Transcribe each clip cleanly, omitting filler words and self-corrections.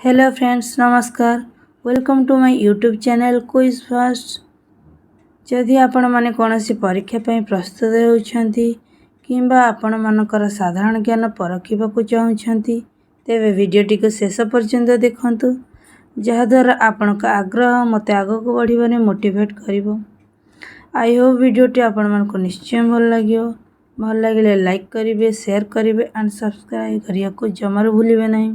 Hello friends, ନମସ୍କାର। Welcome to my YouTube channel Quiz Fast. ଯଦି ଆପଣମାନେ କୌଣସି ପରୀକ୍ଷା ପାଇଁ ପ୍ରସ୍ତୁତ ହେଉଛନ୍ତି କିମ୍ବା ଆପଣମାନଙ୍କର ସାଧାରଣ ଜ୍ଞାନ ପରଖିବାକୁ ଚାହୁଁଛନ୍ତି, ତେବେ ଭିଡ଼ିଓଟିକୁ ଶେଷ ପର୍ଯ୍ୟନ୍ତ ଦେଖନ୍ତୁ, ଯାହାଦ୍ୱାରା ଆପଣଙ୍କ ଆଗ୍ରହ ମୋତେ ଆଗକୁ ବଢ଼ିବାରେ ମୋଟିଭେଟ୍ କରିବ। I Hope ଭିଡ଼ିଓଟି ଆପଣମାନଙ୍କୁ ନିଶ୍ଚୟ ଭଲ ଲାଗିବ। ଭଲ ଲାଗିଲେ ଲାଇକ୍ କରିବେ, ସେୟାର କରିବେ ଆଣ୍ଡ ସବସ୍କ୍ରାଇବ୍ କରିବାକୁ ଜମାରୁ ଭୁଲିବେ ନାହିଁ।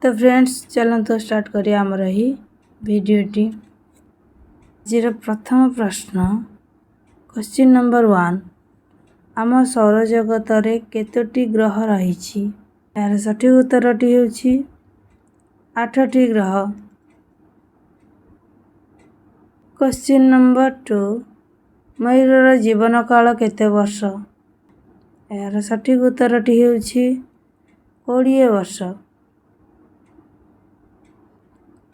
ତ ଫ୍ରେଣ୍ଡସ୍, ଚାଲନ୍ତୁ ଷ୍ଟାର୍ଟ କରିବା ଆମର ଏହି ଭିଡ଼ିଓଟି। ଆଜିର ପ୍ରଥମ ପ୍ରଶ୍ନ, କ୍ୱେଶ୍ଚିନ୍ ନମ୍ବର 1। ଆମ ସୌରଜଗତରେ କେତୋଟି ଗ୍ରହ ରହିଛି? ଏହାର ସଠିକ୍ ଉତ୍ତରଟି ହେଉଛି ଆଠଟି ଗ୍ରହ। Question number 2। ମୟୂରର ଜୀବନକାଳ କେତେ ବର୍ଷ? ଏହାର ସଠିକ୍ ଉତ୍ତରଟି ହେଉଛି 20 ବର୍ଷ।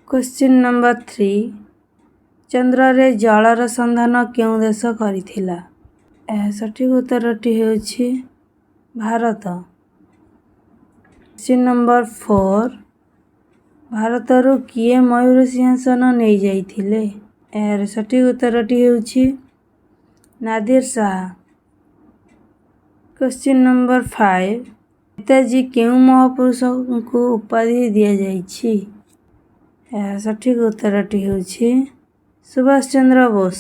Question number 3। ଚନ୍ଦ୍ରରେ ଜଳର ସନ୍ଧାନ କେଉଁ ଦେଶ କରିଥିଲା? ଏହା ସଠିକ୍ ଉତ୍ତରଟି ହେଉଛି ଭାରତ। Question number 4। ଭାରତରୁ କିଏ ମୟୂର ସିଂହାସନ ନେଇଯାଇଥିଲେ? ଏହାର ସଠିକ୍ ଉତ୍ତରଟି ହେଉଛି ନାଦିର ଶାହା। Question number 5। ନେତାଜୀ କେଉଁ ମହାପୁରୁଷଙ୍କୁ ଉପାଧି ଦିଆଯାଇଛି? ଏହାର ସଠିକ୍ ଉତ୍ତରଟି ହେଉଛି ସୁଭାଷ ଚନ୍ଦ୍ର ବୋଷ।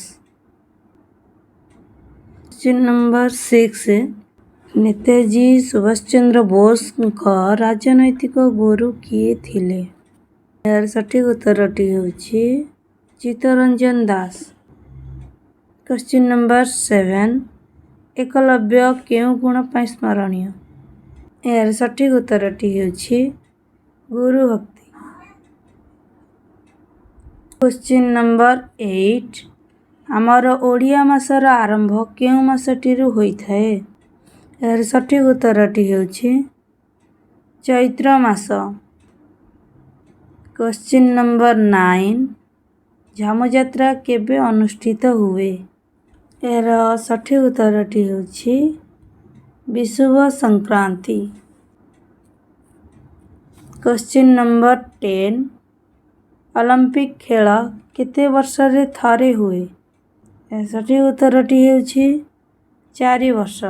Question number 6। ନେତାଜୀ ସୁଭାଷ ଚନ୍ଦ୍ର ବୋଷଙ୍କ ରାଜନୈତିକ ଗୁରୁ କିଏ ଥିଲେ? ଏହାର ସଠିକ୍ ଉତ୍ତରଟି ହେଉଛି ଚିତ୍ତରଞ୍ଜନ ଦାସ। Question number 7। ଏକଲବ୍ୟ କେଉଁ ଗୁଣ ପାଇଁ ସ୍ମରଣୀୟ? ଏହାର ସଠିକ୍ ଉତ୍ତରଟି ହେଉଛି ଗୁରୁଭକ୍ତି। Question number 8। ଆମର ଓଡ଼ିଆ ମାସର ଆରମ୍ଭ କେଉଁ ମାସଟିରୁ ହୋଇଥାଏ? ଏହାର ସଠିକ୍ ଉତ୍ତରଟି ହେଉଛି ଚୈତ୍ର ମାସ। Question number 9। ଝାମୁଯାତ୍ରା କେବେ ଅନୁଷ୍ଠିତ ହୁଏ? ଏହାର ସଠିକ୍ ଉତ୍ତରଟି ହେଉଛି ବିଷୁବ ସଂକ୍ରାନ୍ତି। Question number 10। ଅଲିମ୍ପିକ୍ ଖେଳ କେତେ ବର୍ଷରେ ଥରେ ହୁଏ? ଏହାର ସଠିକ୍ ଉତ୍ତରଟି ହେଉଛି 4 ବର୍ଷ।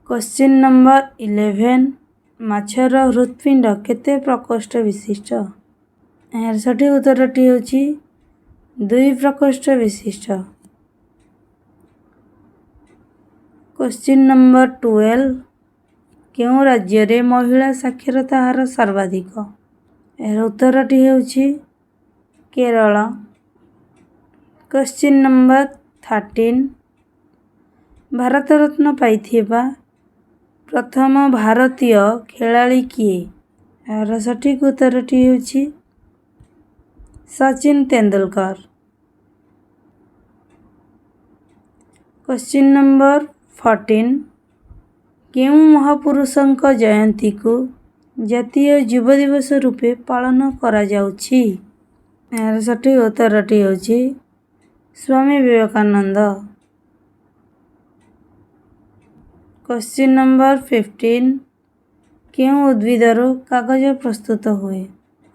Question number 11। ମାଛର ହୃତ୍ପିଣ୍ଡ କେତେ ପ୍ରକୋଷ୍ଠ ବିଶିଷ୍ଟ? ଏହାର ସଠିକ୍ ଉତ୍ତରଟି ହେଉଛି ଦୁଇ ପ୍ରକୋଷ୍ଠ ବିଶିଷ୍ଟ। Question number 12। କେଉଁ ରାଜ୍ୟରେ ମହିଳା ସାକ୍ଷରତା ହାର ସର୍ବାଧିକ? ଏହାର ଉତ୍ତରଟି ହେଉଛି କେରଳ। Question number 13। ଭାରତରତ୍ନ ପାଇଥିବା ପ୍ରଥମ ଭାରତୀୟ ଖେଳାଳି କିଏ? ଏହାର ସଠିକ୍ ଉତ୍ତରଟି ହେଉଛି ସଚିନ ତେନ୍ଦୁଲକର। Question number 14। କେଉଁ ମହାପୁରୁଷଙ୍କ ଜୟନ୍ତୀକୁ ଜାତୀୟ ଯୁବ ଦିବସ ରୂପେ ପାଳନ କରାଯାଉଛି? ଏହାର ସଠିକ୍ ଉତ୍ତରଟି ହେଉଛି ସ୍ୱାମୀ ବିବେକାନନ୍ଦ। Question number 15। କେଉଁ ଉଦ୍ଭିଦରୁ କାଗଜ ପ୍ରସ୍ତୁତ ହୁଏ?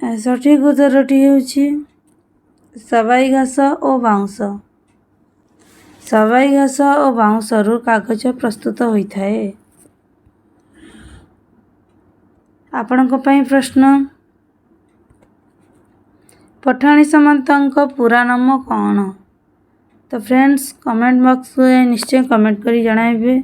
ଏହାର ସଠିକ୍ ଉତ୍ତରଟି ହେଉଛି ସବାଇ ଘାସ ଓ ବାଉଁଶ। ସବାଇ ଘାସ ଓ ବାଉଁଶରୁ କାଗଜ ପ୍ରସ୍ତୁତ ହୋଇଥାଏ। ଆପଣଙ୍କ ପାଇଁ ପ୍ରଶ୍ନ, ପଠାଣି ସାମନ୍ତଙ୍କ ପୁରା ନାମ କ'ଣ? ତ ଫ୍ରେଣ୍ଡସ୍, କମେଣ୍ଟ ବକ୍ସକୁ ଯାଇ ନିଶ୍ଚୟ କମେଣ୍ଟ କରି ଜଣାଇବେ।